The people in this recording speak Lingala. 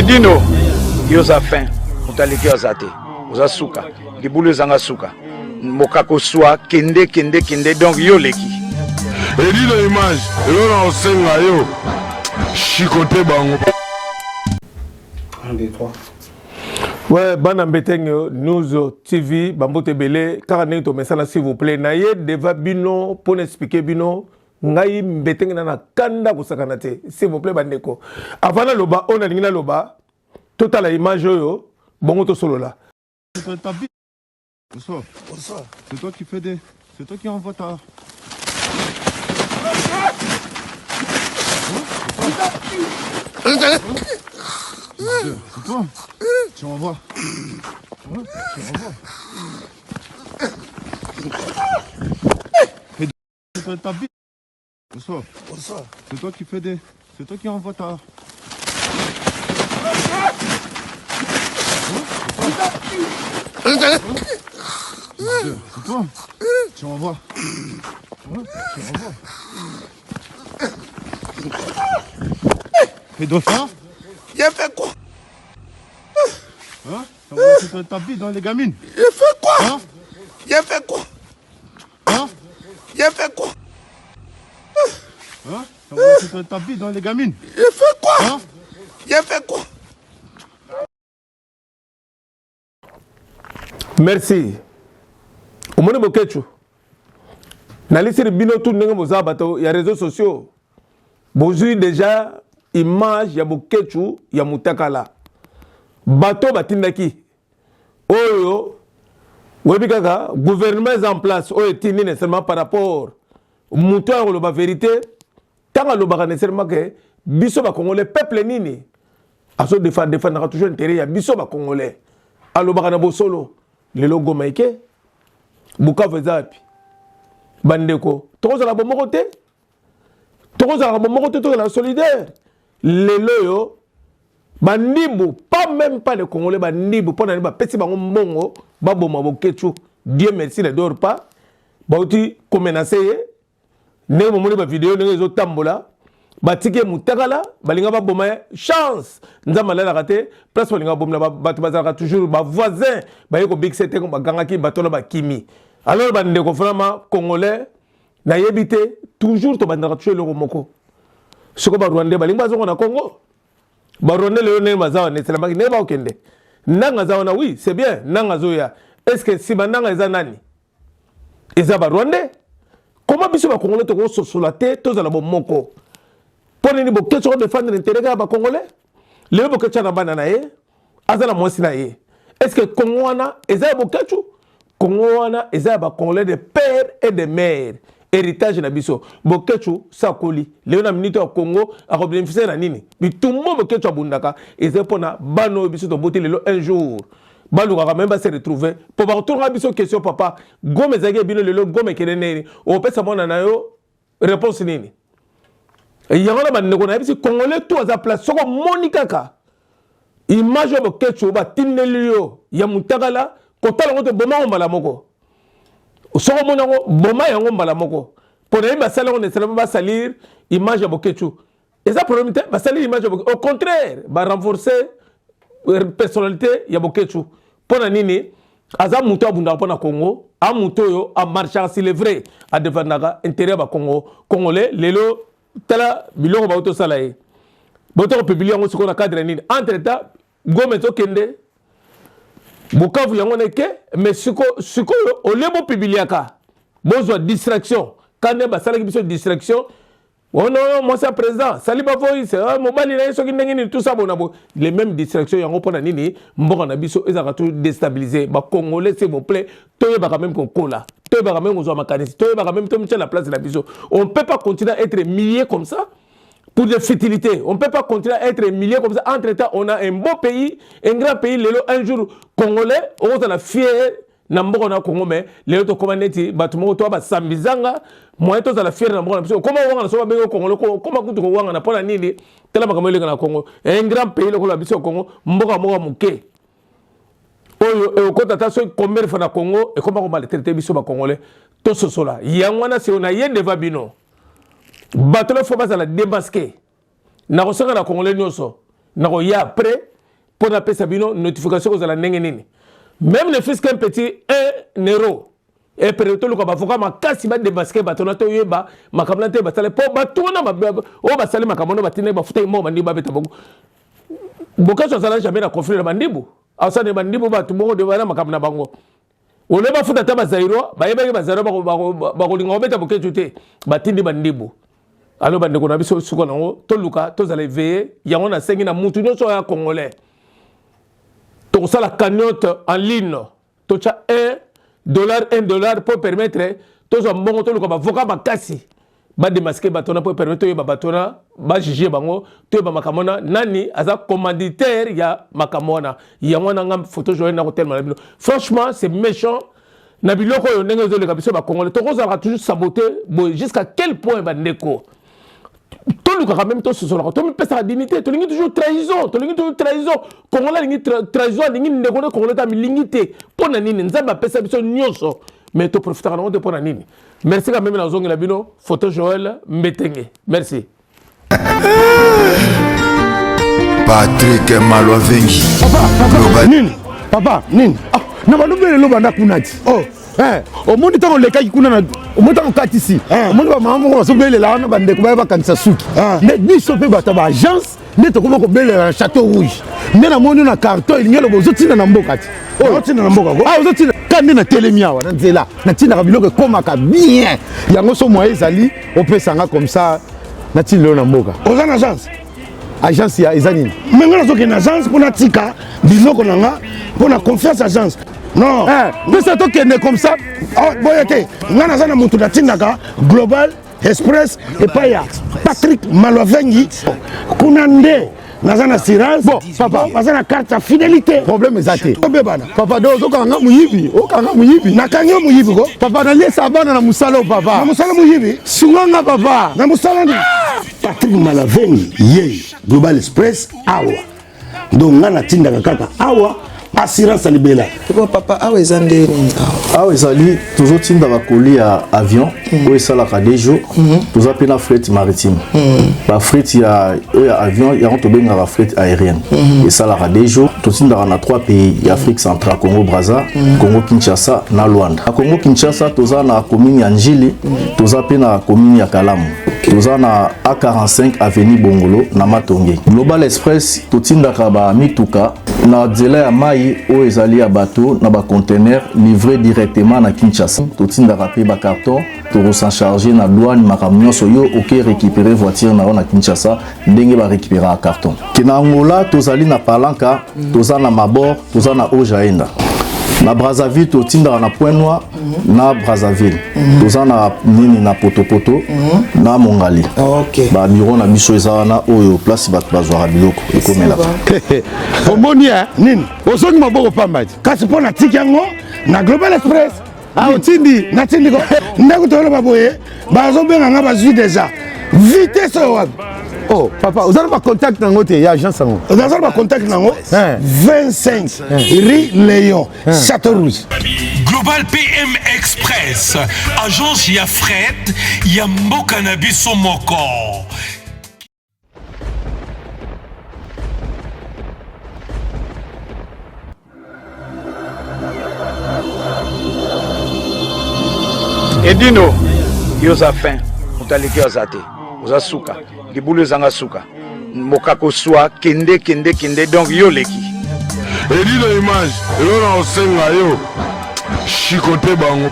Edino, yo oza fin, moto aleki yo aza te, oza suka, libulu ezanga suka, mokako swa, kende kende kende, donc yo oleki. Edino image, eloko na kosenga yo, chicote bango. 1, 2, 3. Ouais, bana Mbetenge News TV, bambote ebele, kaka ndenge tomesana s'il vous plaît. Na ye deva bino pour expliquer bino ngai Mbetenge na na kanda kosakana te. S'il vous plaît bandeko. Avant naloba oyo nalingi naloba, totala image oyo bongo tosolola. Bonsoir. Bonsoir. C'est toi qui fais des. C'est toi qui envoie ta. C'est toi. Tu envoies. Tu envoies. Fais ta vie. Bonsoir. Bonsoir. C'est toi qui fais des. C'est toi qui envoie ta. C'est toi. Tu envoies. Tu envoies. Pédophile. Il a fait quoi? Hein? Tu ta vie dans les gamines. Il a fait quoi? Hein? Il a fait quoi? Hein? Il a fait quoi? Hein? Tu ta vie dans les gamines. Il a fait quoi? Hein? Il a fait quoi? Merci. Omoni Boketshu. Nalisiri bino tout ndenge boza bato ya réseaux sociaux. Bozui déjà image ya Boketshu ya mutakala. Bato batindaki oyo oyebi kaka gouvernement eza en place oyo etindi nécessairement par rapport moto oyo akoloba vérité ntango alobaka nécessairement ke biso bacongolais peuple nini azo defendaka toujours intérêt ya biso bacongolais alobaka na bosolo lelo goma eke bukavu eza wapi bandeko tokozala bomoko te tokozalaka bomoko te tozala solidaire lelo oyo bandimbu pas même pas les congolais bandimbu mpo na nini bapesi bango mbongo baboma boketshu dieu merci ne dort pas bauti komenase ye ndenge bomoni bavideo ndenge ezotambola batiki ye mutakala balinga baboma ye chance nzambe alalaka te place balinga babomela bato bazalaka toujours bavoisin baye kobikisa ye te bagangaki bato wana bakimi alors bandeko vraiment congolais nayebi te toujours tobandaka toujours eloko moko soko barwandais balingi bazonga na congo barwandais lelo ndenge baza wana eselamaki ndenge bakokende nanga aza wana oui c'est bien nanga azoya est ce que nsima nanga eza nani eza barwandais comment biso bacongolais tokososola te tozala bomoko mpo nini boketsho kodefendre intérêt kaka bacongolais lelo boketsho na bana na ye aza na mwasi na ye est ce que congo wana eza ya boketshu congo wana eza ya bacongolais de père et de mère héritage na biso boketshu sakoli lelo na minute ya congo akobénéficie na nini bitumbo boketshu abundaka eza mpona bana oyo biso toboti lelo un jour balukaka meme base retrouver mpo bakotunaka biso question papa goma ezalaki ya bino lelo goma ekende nini okopesa mwana na yo réponse nini yango na bandeko nayebisi congolais tout aza place soki omoni kaka image oyo boketshu batindeli yo ya mutakala kotala yango te boma yango mbala moko soki omoni yango boma yango mbala moko mpo nayebi basali yango neselama basalir image ya boketshu eza problème te basali image ya boketshu au contraire barenforcer euh, personnalité ya boketshu mpo na nini aza moto abundaka mpo na congo a moto oyo amarchaka s'il est vrai adefendaka intérêt ya bacongo congolais lelo tala biloko bauti osala ye bauti kopublie yango sikoyo na cadre nini entre temps goma ezokende bukavu yango na eke mais sikoyo olie bopubliaka bozwa distraction kande basalaki biso distraction Oh non, non, mwasi ya président sali ba voice ah, mobali na ye soki ndenge nini tout ça bona bo les mêmes distractions yango mpona nini mboka na biso ezalaka tout déstabiliser ba congolais s'il vous plaît toyebaka même kokola toyebaka même kozwa makanisi toyebaka même tomitia na place na biso on peut pas continuer à être millier comme ça pour des futilités. On ne peut pas continuer à être milliers comme ça. Entre-temps, on a un beau pays, un grand pays. Lelo, un jour, Congolais, on a fier na mboka na Congo mais lelo tokoma neti bato moko to basambizanga moyen tozala fier na mboka na biso okoma kowangana so babengi Congolais okoma kutu kowangana mpo na nini tala makambo eleka na Congo un grand pays lokola biso ya Congo mboka moko ya moke oyo ekota ata soki combien fois na Congo ekoma komaltraite biso ba Congolais tososola yango wana seo na ye deva bino bato na fo bazala démasqué nakosenga na Congolais nyonso nakoya après. mpo napesa bino notification kozala ndenge nini. Même ne fût qu'un petit 1 euro epere, toluka bavoka makasi, bademaske bato na toyeba makambo na te basali, mpo bato wana oyo basali makambo wana batindaki, bafutaki mbongo bandibu babeta bango. Boketshu azala jamais na conflit na bandibu, asala bandibu bato moko de bana makambo na bango ole bafuta. Ata bazaïrois bayebaki, bazaïrois bakolinga kobeta Boketshu te, batindi bandibu. Alo bandeko na biso, suka nango toluka tozala éveillé. Yango nasengi na mutu nyonso oyo ya Congolais, tokosala cagnotte en ligne, totya 1 dollar, 1 dollar, mpo permettre tozwa mbongo, toluka bavoka makasi, bademaske bato wana, mpo permettre toyeba bato wana, bajuge bango, toyeba makambo wana, nani aza commanditaire ya makambo wana. Yango wana nga photo Joel na kotelema na bino. Franchement, c'est méchant na biloko oyo ndenge ezoleka. Biso Bacongolais tokozalaka toujours saboté boye jusqu'à quel point? Bandeko, tolukaka même tososolaka, tomipesaka dignité. Tolingi toujours trahison, tolingi toujours trahison. Congolais alingi trahison, alingi ndeko nde Congolais ta milingi te. Mpo na nini? Nzambe apesa biso nyonso, mais toprofitaka nango te. Mpo na nini? Merci quand même. Nazongela bino photo Joel Mbetenge. Merci. Patrick Malwavengi. Papa, papa, nini? Papa, nini? Ah, na balobi lelo banda kuna ti. Oh. Eh, omoni ntango olekaki kuna na omoni ntango okatisi, Eh. omoni bamama moko bazobelela wana, bandeko baya bakanisa suki. Ah. Nde biso mpe bato ya baagence nde tokoma kobelela na Château Rouge. Nde namoni na carton elingi eloba ozotinda na mboka ti. Ozotinda na mboka ko? Ah, ozotinda ka nde natelemi awa na nzela, natindaka biloko ekomaka bien. Yango so moye ezali, opesanga comme ça, natindi lelo na mboka. Oza na agence? Agence ya eza nini? Me nga nazokende na agence mpo natika biloko na nga, mpo na confiance agence non. Eh, pesa tokende comme ça. Oh, boye te, nga naza na motu natindaka Global Express epai ya Patrick Malwavengi kuna, nde naza na assurance. Bon, papa. Baza na carte ya fidélité. Problème eza te. Obebana. Papa, do ozokanga moyibi, okanga moyibi. Nakangi yo moyibi ko. Papa, naliesa bana na mosala oyo, papa. Na mosala moyibi. Sunganga, papa. Na mosala nini? Patrick Malavengi ye Global Express awa, donc nga natindaka kaka awa, assurance ya libela. Bon papa, awa eza nde nini awa? Awa ezali tozotinda bacolis ya avion oyo esalaka 2 jours. Toza mpe na fret maritime. Bafret ya oyo ya avion, yango tobengaka fret aérienne, esalaka 2 jours. Totindaka na trois pays ya Afrique centrale: Congo Braza, Congo Kinshasa na Luanda. Na Congo Kinshasa toza na commune ya Njili, toza mpe na commune ya Kalamu. Toza na A45 avenue Bongolo na Matonge. Global Express totindaka bamituka na nzela ya mai oyo ezali ya bato na baconteneur, livré directement na Kinshasa. Totindaka mpe bacarton, tokosan charge na douane, makambo nyonso. Yo oke récupérer voiture na yo na Kinshasa ndenge barécupéraka carton. Ke na Angola tozali na Palanka, toza na Mabor, toza na Ojaenda. Na Brazzaville totindaka na Point Noir na Brazzaville, toza na nini na Potopoto na Mongali. Ok. Babureau na biso eza wana, oyo place bato bazwaka biloko ekomelaka. Omoni e? Nini? Ozongi maboko pamba ti. Kasi mpo natiki yango na Global Express. Ah, otindi? Natindi ko. Ndeko, toloba boye, bazobenga nga, bazwi déjà vitesse oyo wapi? Oh papa, oza na bacontact nango te ya agence yango? Naza na bacontact nango. 25 rue Léon, Château Rouge. Global PM Express, agence ya fret ya mboka na biso moko. Edino, yo oza fin, moto aleki yo aza te. Oza suka, libulu ezanga suka, mokako swa, kende kende kende, donc yo oleki. Edino image, eloko na kosenga yo, shikote bango.